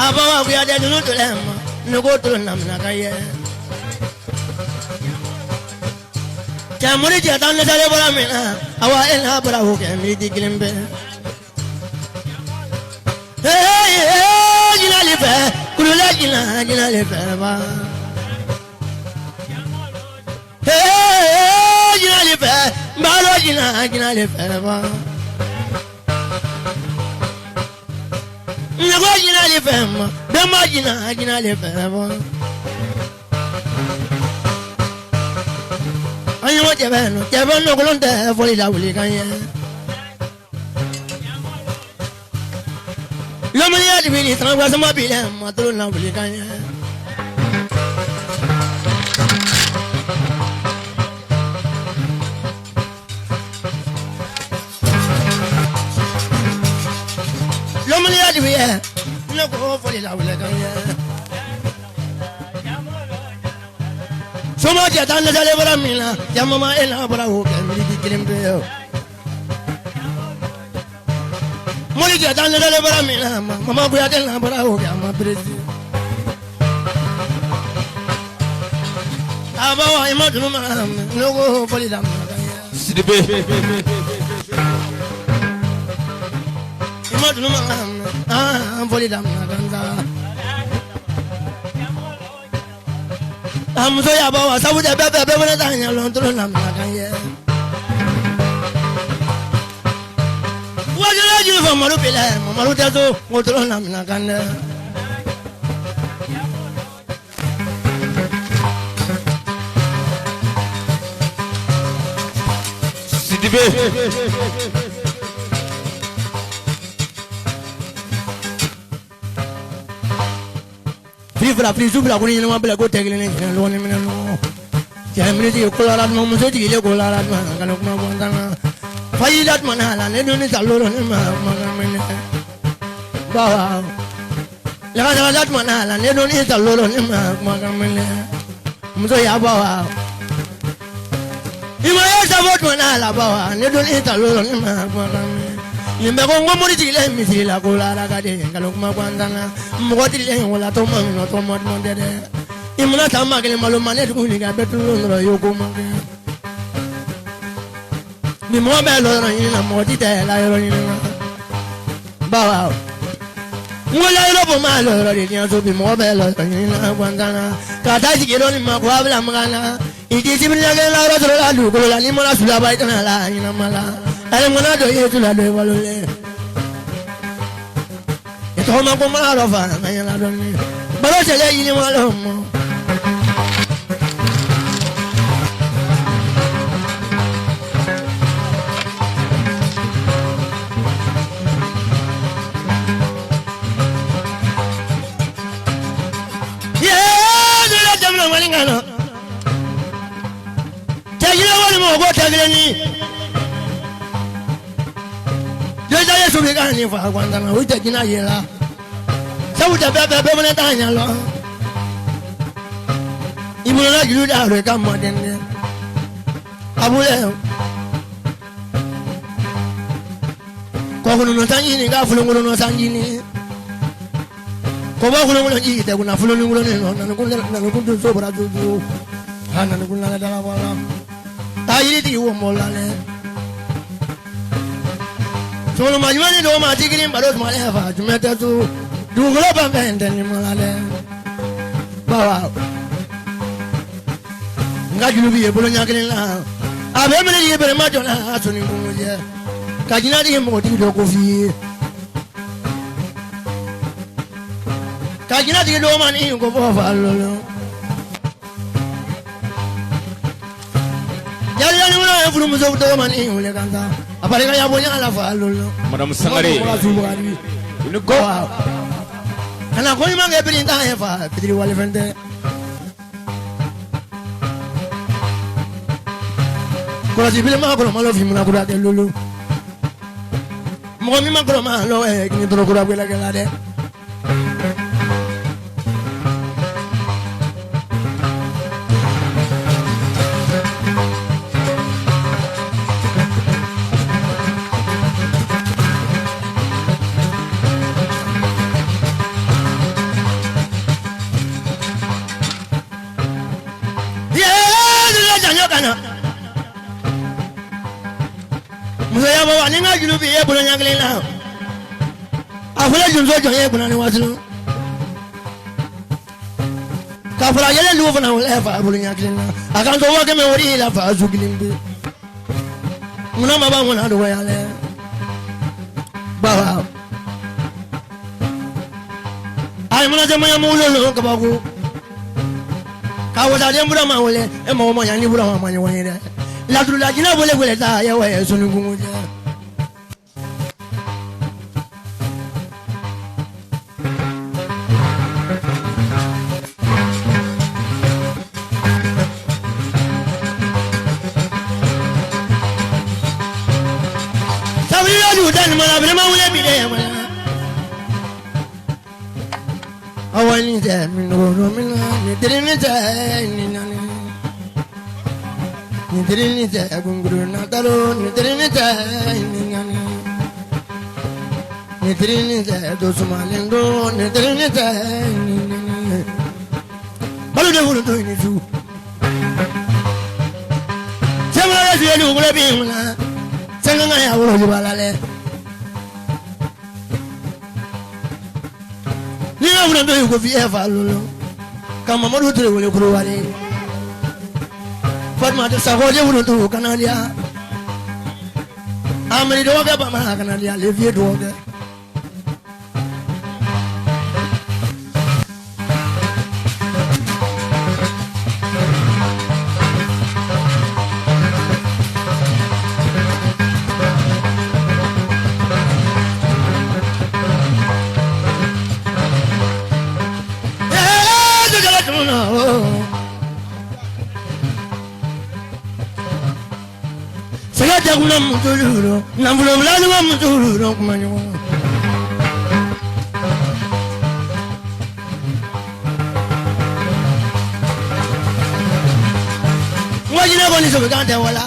A b'a Kuyate dunu tolɛ ma ne ko tolo namina ka ye. Cɛ mori cɛ tan dɛsɛlen bɔra min na awa e n'a bɔra o kɛ miniti kelen bɛɛ. Ee jinali fɛ kulula jina jinali fɛ ba. Ee jinali fɛ balo jina jinali fɛ ba. Ne ko jinali fɛ ma bɛnba jina jinali fɛ ba. An ɲɔgɔn cɛbɛ nɔ cɛbɛ nɔgɔlon tɛ fɔli la wuli kan ye. Laminiya de bɛ ni sangasama bi la matolo na wuli kan ye. Laminiya de bɛ ne ko fɔli la wuli kan ye. Soma cɛ tan dɛsɛlen bɔra min na jamama e n'a bɔra o kɛ miniti kelen pe ye. Mori cɛ tan dɛsɛlen bɔra min na mama Kuyate n'a bɔra o kɛ a ma peresi. A ba wa i ma dunu ma ne ko fɔli la Sidibe. I ma dunu ma an fɔli la A muso y'a bɔ wa sabu tɛ bɛɛ bɛɛ bɛɛ fana t'a ɲɛ lɔn tolo na kan ye. Wajula juru fɔ malo bɛ la malo tɛ to ko tolo na kan dɛ. Sidibe. Fili fila fili su fila ko ni ɲɛnama bila ko tɛ kelen ni jɛnɛ lɔgɔnin minɛ nɔ. Cɛ miniti ko la tuma muso jigilen ko la tuma kana kuma bɔntan na. Fayi la tuma na la ne dun ni salo ne ma kuma kan mɛn. Bawa lakasara la tuma na la ne dun ni salo ne ma kuma kan mɛn. Muso y'a bawa. I ma ye sabo tuma na la bawa ne dun ni salo ne ma kuma kan mɛn. Nin bɛɛ ko n ko mori jigilen misiri la ko la ka den nkalon kuma gansan na mɔgɔ tilen o la tɔmɔ min tɔmɔ tɔmɔ tɛ dɛ i mana taa maa kelen malo ma ne dugu ni ka bɛɛ tunu dɔrɔn i y'o ko man kɛ ni mɔgɔ bɛ lɔ yɔrɔ ɲini na mɔgɔ ti tɛ la yɔrɔ ɲini na bawa n ko la yɔrɔ bɔ maa lɔ yɔrɔ de diɲɛ so bi mɔgɔ bɛ lɔ yɔrɔ ɲini na gansan na ka taa jigin yɔrɔ nin ma ko a bila makan na i ti sibiri ɲɛ kelen la yɔrɔ sɔrɔ la dugukolo la n'i mana sulaba i kana la ɲɛnama la ale mana dɔ ye tula dɔ ye balo lɛ i tɔgɔ ma ko maa dɔ fa ka ɲɛna dɔɔni balo sɛlɛ ɲini ma lɔ mɔ. Yee, ne la jamana wali ŋana. Tɛgile walima o ko tɛgile ni. Jɔnjɛ ye sobi ka nin fa gansan na o tɛ jinɛ ye la. Sabu tɛ bɛɛ bɛɛ bɛɛ fana t'a ɲɛ lɔ. I bolola juru da i ka mɔden dɛ. A bolo kɔkɔnɔ sanji ni ka fulonkolon sanji ni. Kɔbɔ kolonkolon ji tɛ kunna fulonkolon ni nɔ nanikun dun so bɔra dugu. A nanikun na dala wala. A yiritigi wo mɔ la dɛ. Sɔgɔma ɲuman ni dɔgɔma ti kelen baro tuma ne fa jumɛn tɛ to. Dugukolo ban fɛn tɛ ni ma la dɛ. Bawa n ka juru b'i ye bolo ɲɛ kelen la. A bɛ minɛ ye bɛrɛ ma jɔ la sɔnni kun jɛ. Ka jinɛ di mɔgɔtigi dɔ ko f'i ye. Ka jinɛ tigi dɔ ma ni ko fɔ fa lolo. Jaliya ni wolo ye furumuso dɔgɔ ma ni wele kan taa. A barika ya bonya la fa lolo. Madame Sangare. I ni ko. Kana ko ɲuman kɛ biri tan ye fa fitiri wale fɛn tɛ. Kɔlɔsi bilenman kɔnɔ malo fin munna kura kɛ lolo. Mɔgɔ min ma kɔrɔ ma lɔ ɛ kini tɔrɔ kura gbɛlɛ kɛla dɛ. Musoya baba ni n ka juru b'i ye bolo ɲɛ kelen na. A fɔra junso jɔn ye kunna ni waati. K'a fɔra yɛlɛ dugu fana wele fa bolo ɲɛ kelen na. A kan to 500 wari la fa su kelen pe. Munna ma b'a ŋɔnɔ dɔgɔya dɛ. Baba. A ye mana jamana mugu lon kabako. Ka wasaden Burama wele e mɔgɔ ma ɲa ni Burama ma ɲɔgɔn ye dɛ. Laturula jinɛ wele wele ta ye wa ye soni kungo jɛ. Sabulila dugu tɛ nin ma la, bilema wele bi dɛ. Awa ni tɛ min dogo min na, ni teri ni tɛ ni naani. Ni teri ni tɛ gunguru na dalo, ni teri ni tɛ ni naani. Ni teri ni tɛ dosumalen don, ni teri ni tɛ ni naani. Balo de wolo to ni su. Sɛbɛn bɛ fiyɛ dugukolo bi mun na, sɛgɛn ka ya wolo juba la dɛ. Ni ka wula to yen ko fiyɛ fa lolo. Ka Mamadu Ture wele Kulubali. Fatuma Sakɔ de wolo to Kanadiya. Amadi dɔgɔkɛ Bama Kanadiya, le vieux dɔgɔkɛ. Sɛgɛ jagunna muso nafolo bila muso kuma ɲɔgɔn. N jinɛ kɔni sobikan tɛ wala.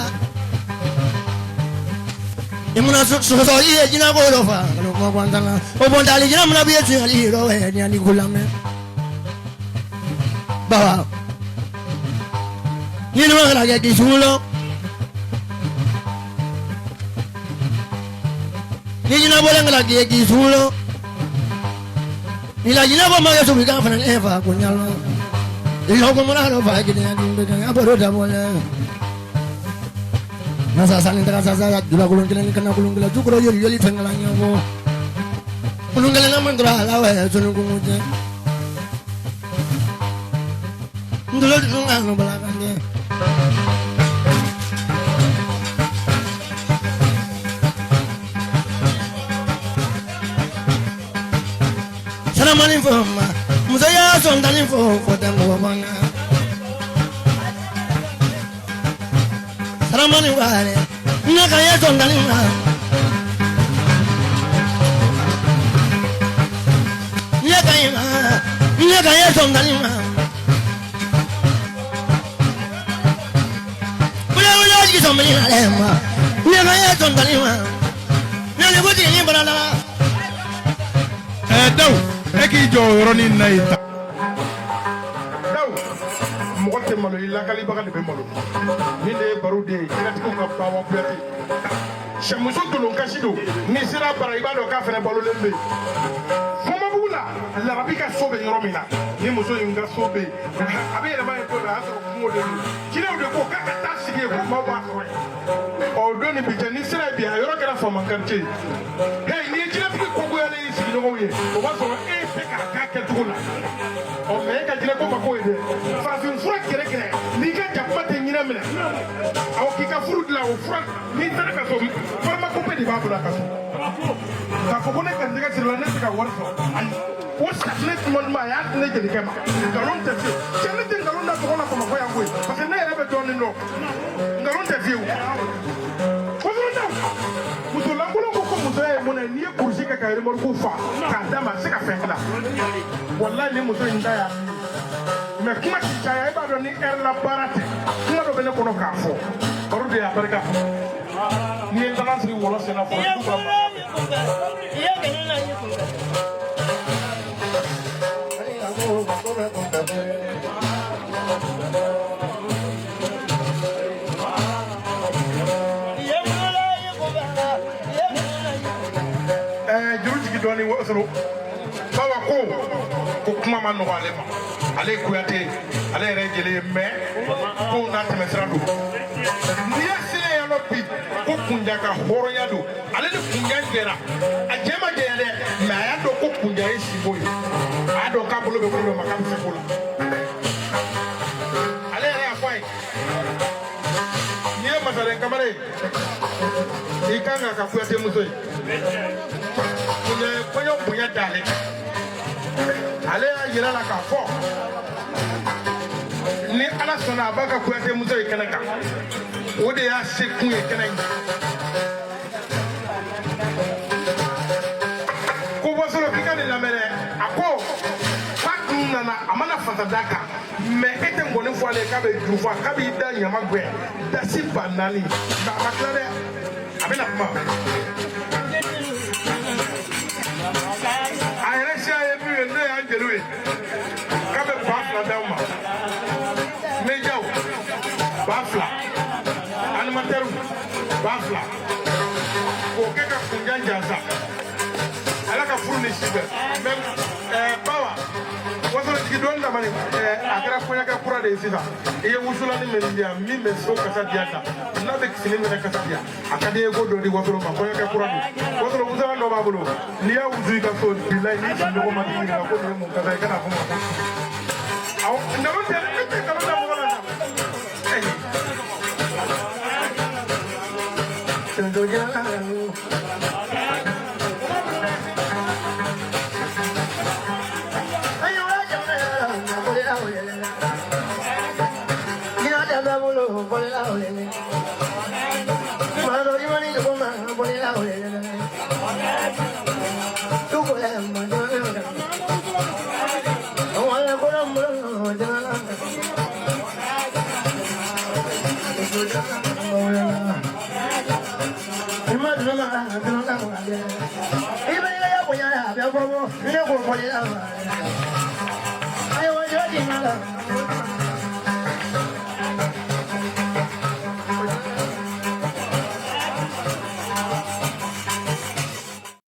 I mana sɔsɔ i ye jinɛ ko dɔ fa kuma gansan na. O bɔntali jinɛ mana b'i ye sonyali yɔrɔ wɛrɛ ni ani ko lamɛn. Baba. Ni ni ma kana kɛ k'i sun lɔ. Ni jinɛ bɔlen kana k'i ye k'i sun lɔ. Ni la jinɛ ko ma kɛ sobikan fana ne fa ko ɲalɔ. Iloko mura dɔ fa kelen ya dun bɛ kan ya baro dabɔ dɛ. Nasa sani taga sasa dula kolon kelen ni kana kolon kelen jukɔrɔ yeli yeli fɛn kala ɲɛfɔ. Kolon kelen na man dɔrɔn ala wa soni kungo jɛ. Ndulo dun ka no bala kan jɛ. Salamani fɔ ma muso y'a sɔn tani fɔ fɔ tɛ mɔgɔ banna. Salamani wale ne ka ye sɔn tani ma. Ne ka ye ma ne ka ye sɔn tani ma. Wule wule jigi sɔn mini ale ma ne ka ye sɔn tani ma. Ne ni ko tigi ni bara la. Ɛ Dawu e k'i jɔ o yɔrɔnin na yen tan. Dawu mɔgɔ tɛ malo i lakalibaga de bɛ malo nin de ye baro de ye jinɛtigiw ka bawa kuyate sɛmuso tolonkasi don n'i sera bara i b'a dɔn k'a fana balolen bɛ yen Fɔnbabugu la larabi ka so bɛ yɔrɔ min na ni muso in ka so bɛ yen a bɛ yɛlɛma yen don dɔ a y'a sɔrɔ kungo de don jinɛw de ko k'a ka taa sigi yen ko maaw b'a sɔrɔ yen ɔ o don ni bi cɛ n'i sera yen bi a yɔrɔ kɛra faama quartier ye hey n'i ye jinɛtigi kogoyalen y'i sigiɲɔgɔnw ye o b'a sɔrɔ e tɛ k'a k'a kɛcogo la ɔ mɛ e ka jinɛko ma k'o ye dɛ farafin fura gɛrɛgɛrɛ n'i ka jakuma tɛ ɲinɛ minɛ awɔ k'i ka furu dilan o fura n'i taara ka so pharmacopée de b'a bolo a ka so k'a fɔ ko ne garijɛgɛ sirila ne tɛ ka wari sɔrɔ ayi o safinɛ duman duman a y'a di ne jelikɛ ma nkalon tɛ fiyewu cɛ ne tɛ nkalon da mɔgɔ la Bamakɔ yan koyi parce que ne yɛrɛ bɛ dɔɔnin dɔn nkalon tɛ fiyewu muso lankolon ko ko musoya ye mɔnɛ ye n'i ye kurusi kɛ ka remorque fa k'a d'a ma a tɛ se ka fɛn dilan walayi ni muso in ta y'a mɛ kuma ti caya e b'a dɔn ni ɛri la baara tɛ kuma dɔ bɛ ne kɔnɔ k'a fɔ baro de y'a barika n'i ye talan siri wɔlɔ sen na fɔlɔ I ye kɛnɛ na i kunbɛn. I ye wolola i kunbɛn. dɔɔni Wasolo. Bawa ko ko kuma ma nɔgɔ ale ma. Ale ye Kuyate ye, ale yɛrɛ ye jeli ye, mais kow n'a tɛmɛsira don. N'i y'a selen yan nɔ bi ko Kunja ka hɔrɔnya don, ale ni Kunja jɛra, a jɛ ma jɛya dɛ, mais a y'a dɔn ko Kunja ye sinbo ye, a y'a dɔn k'a bolo bɛ ko dɔ ma k'a bɛ se ko la. Ale yɛrɛ y'a fɔ a ye, n'i ye Masaren Kamara ye, i kan k'a ka Kuyate muso ye. Kunja ye kɔɲɔ bonya d'ale kan. Ale y'a yira la k'a fɔ ni Ala sɔnna a b'a ka Kuyate muso ye kɛnɛ kan, o de y'a se kun ye kɛnɛ in kan. Ko Wasolo k'i ka nin lamɛn dɛ, a ko k'a tun nana a mana fasa d'a kan, mais e tɛ ngɔni fɔ ale ye k'a bɛ ju fɔ k'a b'i da ɲama gwɛ dasi 4000, nka a ma tila dɛ, a bɛna kuma. A yɛrɛ siya ye min ye n'o y'an jeliw ye k'a bɛ 2000 d'aw ma, médiaw 2000, animateurs 2000, k'o kɛ ka Kunja jansa. Ala ka furu ni si bɛn. Mais Bawa Wasolo jigi dɔɔni damani, a kɛra kɔɲɔkɛ kura de ye sisan. I ye wusulani min di yan, min bɛ so kasa diya ta, n'a bɛ fini minɛ kasa diya, a ka di i ye ko dɔ di Wasolo ma, kɔɲɔkɛ kura don. Wasolo wusulan dɔ b'a bolo, n'i y'a wusu i ka so, bilayi n'i sigiɲɔgɔn ma k'i ɲininka ko nin ye mun kasa ye, i kana fɔ ma ko awɔ nkalon tɛ, ne tɛ nkalon da mɔgɔ la sa.